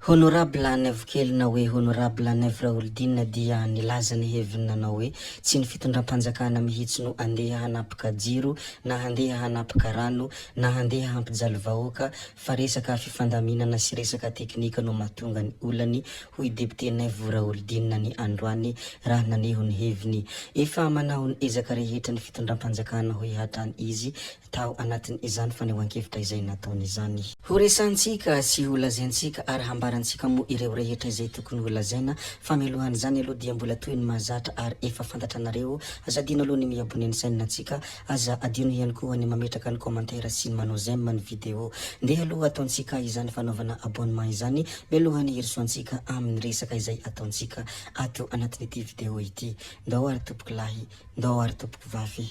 Honorable Naivokely na hoe Honorable Naivo Raholdina dia nilaza ny heviny nanao hoe tsy ny fitondram-panjakana mihitsy no andeha hanapaka jiro na handeha hanapaka rano na handeha hampijaly vahoaka fa resaka fifandaminana sy resaka teknika no mahatonga ny olany hoy Député Naivo Raholdina ny androany raha naneho ny heviny. Efa manao ny ezaka rehetra ny fitondram-panjakana hoy hatrany izy tao anatin'izany fanehoan-kevitra izay nataony izany. Ho resahantsika sy ho lazaintsika ary hambarantsika moa ireo rehetra izay tokony ho lazaina fa mialohan'izany aloha dia mbola toy ny mahazatra ary efa fantatranareo, aza adino aloha ny mi-abonner ny chaîne ntsika, aza adino ihany koa ny mametraka ny commentaire sy ny manao j'aime ny vidéo. Ndeha aloha ataontsika izany fanaovana abonnement izany mialohan'ny hirosoantsika amin'ny resaka izay ataontsika ato anatin'ity vidéo ity. Ndao ary tompokolahy Ndao ary tompoko vavy.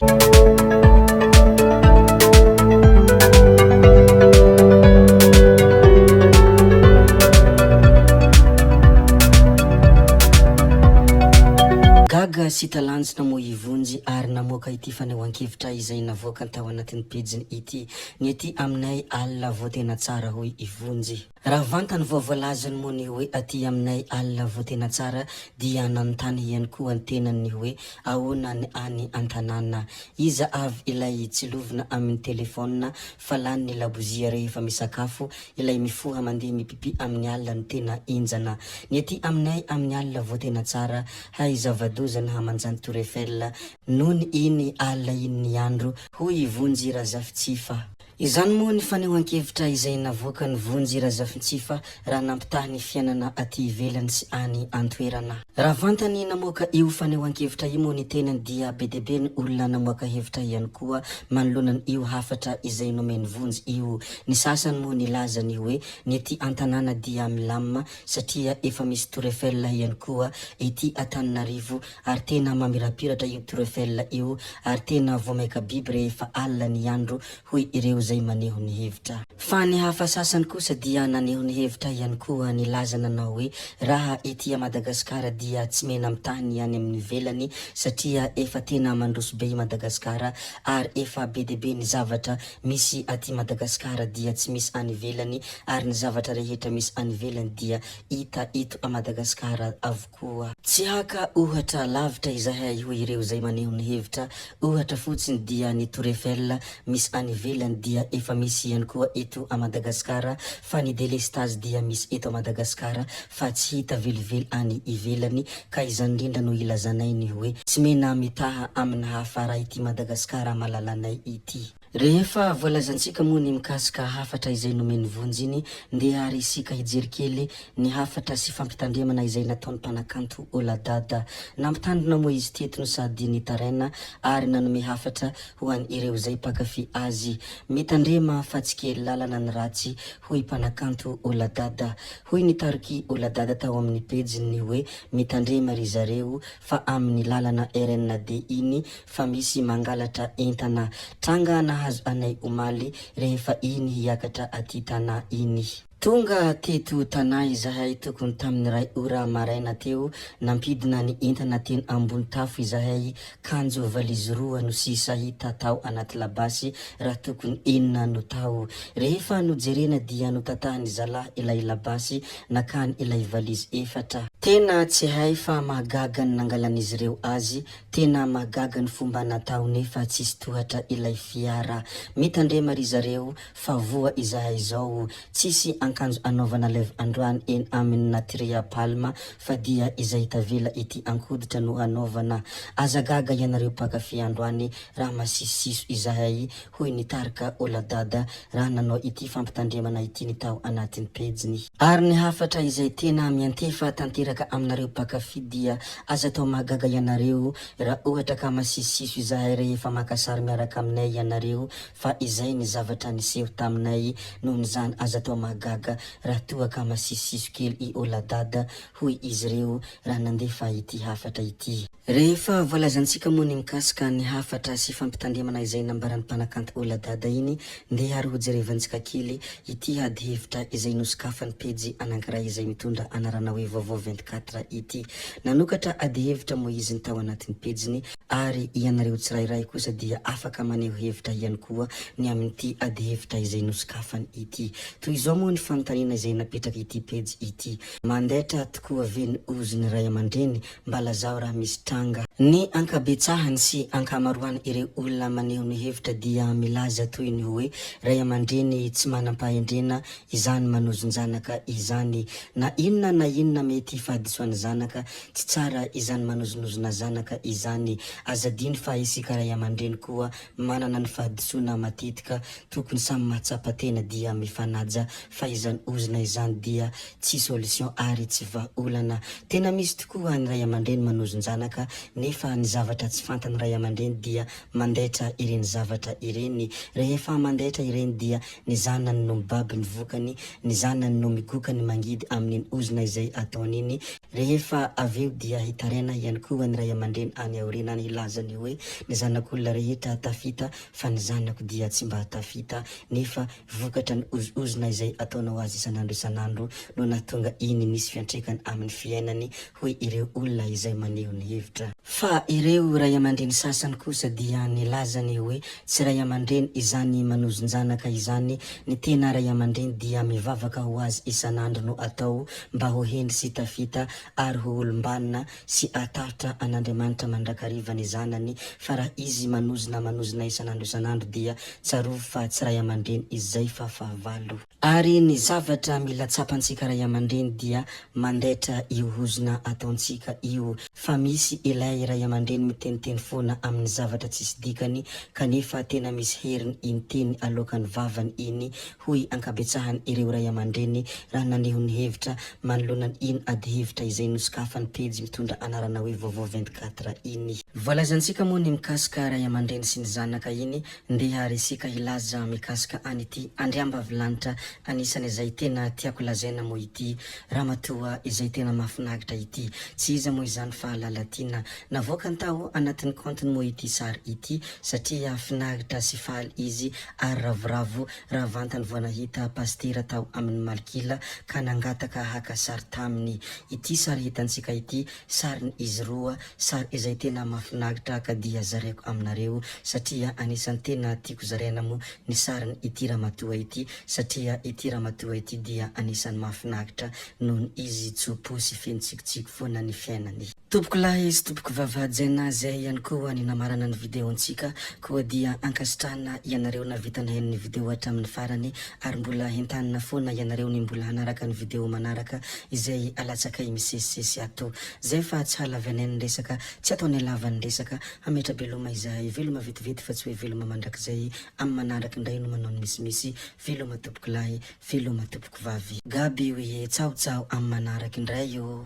Gaga sy talanjona moa i Vonjy ary namoaka ity fanehoan-kevitra izay navoakany tao anatin'ny pejiny ity. Ny aty aminay alina vao tena tsara hoy i Vonjy. Raha vantany vao voalazany moa ny hoe aty aminay alina vao tena tsara dia nanontany ihany koa ny tenany ny hoe ahoana ny any an-tanàna? Iza avy ilay tsilovina amin'ny telefaonina fa lany ny labozia rehefa misakafo, ilay mifoha mandeha mipipi amin'ny alina no tena henjana. Ny aty aminay amin'ny alina vao tena tsara, hay zava-doza ny hamanjan'ny Tour Eiffel nony iny alina iny ny andro, hoy i Vonjy Razafitsifa. Izany moa ny fanehoan-kevitra izay navoakan'i Vonjy Razafintsifa raha nampitaha ny fiainana aty ivelany sy any an-toerana. Raha vantany namoaka io fanehoan-kevitra io moa ny tenany dia be dia be ny olona namoaka hevitra ihany koa manoloana io hafatra izay nomen'i Vonjy io. Ny sasany moa nilaza ny hoe ny ety an-tanàna dia milamina satria efa misy tour Eiffel ihany koa ety Antananarivo ary tena mamirapiratra io tour Eiffel io ary tena vao maika biby rehefa alina ny andro hoy ireo izay maneho ny hevitra. Fa ny hafa sasany kosa dia naneho ny hevitra ihany koa nilaza nanao hoe raha ety a Madagasikara dia tsy mena mitaha ny any amin'ny ivelany satria efa tena mandroso be i Madagasikara ary efa be dia be ny zavatra misy aty Madagasikara dia tsy misy any ivelany ary ny zavatra rehetra misy any ivelany dia hita eto a Madagasikara avokoa. Koa tsy haka ohatra lavitra izahay hoy ireo izay maneho ny hevitra, ohatra fotsiny dia ny Tour Eiffel misy any ivelany dia efa misy ihany koa eto a Madagasikara fa ny delestazy dia misy eto a Madagasikara fa tsy hita velively any ivelany ka izany indrindra no ilazanay ny hoe tsy mena mitaha aminy hafa raha ity Madagasikara malalanay ity. Rehefa voalazantsika moa ny mikasika hafatra izay nomen'i Vonjy iny, ndeha ary isika hijery kely ny hafatra sy fampitandremana izay nataon'ny mpanakanto Oladada. Nampitandrina moa izy teto no sady nitaraina ary nanome hafatra ho an'ireo izay mpankafy azy. Mitandrema fa tsy kely lalana ny ratsy hoy mpanakanto Oladada. Hoy ny tarik'i Oladada tao amin'ny pejiny ny hoe mitandrema ry zareo fa amin'ny lalana RND iny fa misy mangalatra entana. Tranga nahazo anay omaly rehefa iny hiakatra aty Tana iny. Tonga teto Tana izahay tokony tamin'ny iray ora maraina teo, nampidina ny entana teny ambony tafo izahay kanjo valizy roa no sisa hita tao anaty labasy raha tokony enina no tao. Rehefa nojerena dia notatahan'ny zalahy ilay labasy nakany ilay valizy efatra. Tena tsy hay fa mahagaga ny nangalan'izy ireo azy Tena mahagaga ny fomba natao nefa tsisy tohatra ilay fiara. Mitandrema ry zareo fa voa izahay zao. Tsisy ankanjo anaovana lève androany eny aminy Natria Palm fa dia izay tavela ety ankoditra no hanaovana. Aza gaga ianareo mpankafy androany raha masisisiso izahay hoy ny tarika Oladada raha nanao ity fampitandremana ity ny tao anatin'ny pejiny. Ary ny hafatra izay tena miantefa tanteraka aminareo mpankafy dia aza atao mahagaga ianareo raha ohatra ka masisisiso izahay rehefa maka sary miaraka aminay ianareo fa izay ny zavatra niseho taminay nohon'izany aza atao mahagaga raha toa ka masisisiso kely i Oladada hoy izy ireo raha nandefa ity hafatra ity. Rehefa voalazantsika moa ny mikasika ny hafatra sy fampitandremana izay nambaran'ny mpanakanto Ola Dada iny, ndeha ary hojerevantsika kely ity ady hevitra izay nosokafan'ny pejy anankiray izay mitondra anarana hoe Vaovao 24. 24 ity. Nanokatra adihevitra moa izy ny tao anatin'ny pejiny ary ianareo tsirairay kosa dia afaka maneho hevitra ihany koa ny amin'ity adihevitra izay nosokafany ity. Toy izao moa ny fanontaniana izay napetrak'ity pejy ity, Mandaitra tokoa ve ny ozon'ny ray aman-dreny? Mba lazao raha misy tranga. Ny ankabetsahany sy ankamaroan ireo olona maneho ny hevitra dia milaza toy ny hoe ray aman-dreny tsy manam-pahendrena izany manozon-janaka izany. Na inona na inona mety fahadisoan'ny zanaka, tsy tsara izany manozonozona zanaka izany. Aza adino fa isika ray aman-dreny koa manana ny fahadisoana matetika, tokony samy mahatsapa tena dia mifanaja fa izany ozona izany dia tsy solution ary tsy vahaolana. Tena misy tokoa ny ray aman-dreny manozon-janaka nefa ny zavatra tsy fantany ray aman-dreny dia mandaitra ireny zavatra ireny. Rehefa mandaitra ireny dia ny zanany no mibaby ny vokany, ny zanany no migoka ny mangidy amin'iny ozona izay ataony iny. Rehefa avy eo dia hitaraina ihany koa ny ray aman-dreny any aoriana any hilaza ny hoe ny zanak'olona rehetra tafita fa ny zanako dia tsy mba tafita nefa Vokatra ny ozonozona izay ataonao azy isan'andro isan'andro no nahatonga iny nisy fiantraikany amin'ny fiainany, hoy ireo olona izay maneho ny hevitra. Fa ireo ray aman-dreny sasany kosa dia nilaza ny hoe tsy ray aman-dreny izany manozon-janaka izany, ny tena ray aman-dreny dia mivavaka ho azy isan'andro no atao mba ho hendry sy tafita ary ho olom-banona sy hatahotra an'Andriamanitra mandrakariva ny zanany fa raha izy manozona manozona isan'andro isan'andro dia tsarovy fa tsy ray aman-dreny izay fa fahavalo. Ary ny zavatra mila tsapantsika ray aman-dreny dia mandaitra io hozona ataontsika io fa misy ilay ray aman-dreny miteniteny foana amin'ny zavatra tsisy dikany kanefa tena misy heriny iny teny aloakan'ny vavany iny hoy ankabetsahany ireo ray aman-dreny raha naneho ny hevitra manoloana iny adihevitra izay nosokafan'ny pejy mitondra anarana hoe Vaovao 24 iny. Voalazantsika moa ny mikasika ray aman-dreny sy ny zanaka iny, ndeha ary isika hilaza mikasika an'ity andriambavilanitra anisany izay tena tiako lazaina moa ity ramatoa izay tena mahafinaritra ity. Tsy iza moa izany fa Lalatiana. Navoakany tao anatin'ny kaontiny moa ity sary ity satria finaritra sy faly izy ary ravoravo raha vantany vao nahita pasitera tao amin'ny Malkila ka nangataka haka sary taminy. Ity sary hitantsika ity, sariny izy roa, sary izay tena mahafinaritra ka dia zaraiko aminareo satria anisan'ny tena tiako zaraina moa ny sariny ity ramatoa ity satria ity ramatoa ity dia anisan'ny mahafinaritra noho izy tso-po sy feno tsikitsiky foana ny fiainany. Tompokolahy sy tompokovavy hajaina zay ihany koa ny namarana ny video-ntsika koa dia ankasitrahana ianareo navita nahaino ny video hatramin'ny farany ary mbola hentanina foana ianareo ny mbola hanaraka ny video manaraka izay alatsakay misesisesy ato. Zay fa tsy halavanay ny resaka, tsy ataonay lava ny resaka, hametra-beloma izahay, veloma vetivety fa tsy hoe veloma mandrakizay, amin'ny manaraka indray no manao ny misimisy, veloma tompokolahy, veloma tompokovavy. Gaby oye, tsaho tsaho amin'ny manaraka indray ô.